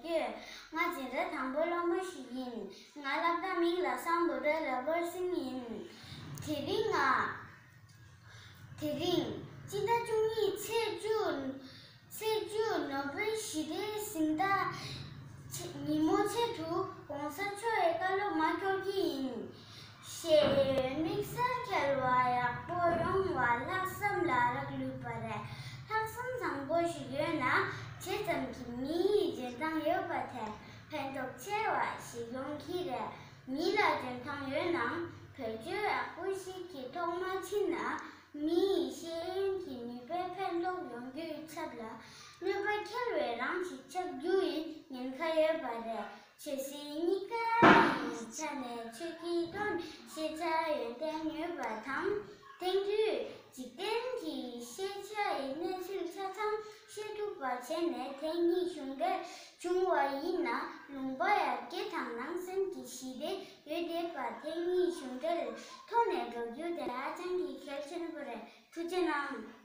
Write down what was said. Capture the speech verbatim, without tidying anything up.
ཡོད། ང་འཛིན་གྲྭ་དང་པོའི་སློབ་མ་ཞིག་ཡིན། ང་སློབ་གྲྭ་མིང་ལ་སམ་བྷོ་ཊ་ལ་པར་སིང་ཡིན། དེ་རིང་ང་དེ་རིང་སྤྱི་ཟླ་བཅུ་གཉིས་ཚེས་བཅུ། ཚེས་བཅུ་ནོ་བེལ་ཞི་བདེའི་གཟེངས་རྟགས་ཆེ་ཉིན་མོ་ཆེད་དུ་༸གོང་ས་མཆོག་གི་བཀའ་སློབ་མར་འཁྱོལ་གྱི་ཡིན། ཞེས་དམིགས་བསལ་མཁས་པ་ཡག་པོ་ཡོང་བ་ལྷག་བསམ་ལ་རག་ལུས་པ་རེད། ལྷག་བསམ་བཟང་པོ་ཞིག་ཡོད་ན་བྱས་ཙམ་གྱིས་མི་ཡི་འཇོན་ཐང་ཡོད་པ་དེ་ཕན་ཐོགས་ཆེ་བ་ཞིག་ཡོང་གི་རེད། མི་ལ་འཇོན་ཐང་ཡོད་ནའང་བེད་སྤྱོད་ཡག་པོ་ཞིག་གི་ཐོག་མ་ཕྱིན་ན། མི་ཡི་ཤེས་ཡོན་གྱི་ནུས་པས་ཕན་ཐོགས་ཡོང་རྒྱུའི་ཚབ་ལ་གནོད་པ་འཁེལ་བའི་རང་ཞིག་ཆགས་རྒྱུ་ཡི་ཉེན་ཁ་ཡོད་པ་རེད། ཆོས་སྲིད་གཉིས་ཀ་ཡི་ཆ་ནས་ཆོས་ཀྱི་དོན་ཤེས་བྱ་ཡོན་ཏན་ཡོད་པ་དང་། དེང་དུས་འཇིག་རྟེན་གྱི་ཤེས་བྱ་ཡི་གནས་ཚུལ་ཆ་ཚང་ཤེས་ཐུབ་པ་བྱས་ནས་དེ་ཉིད་གཞུང་འབྲེལ་བྱུང་བ་ཡིན་ན་ལུང་པ་ཡར་རྒྱས་དང་ནང་སེམས་ཀྱི་ཞི་བདེ་ཡོད་བསྡད་པ་དེ་ཉིད་གཞུང་འབྲེལ་ཐོག་ནས་འགྲོ་རྒྱུ་དེ་ཧ་ཅང་གི་གལ་ཆེན་པོ་རེད། ཐུགས་རྗེ་གནང་།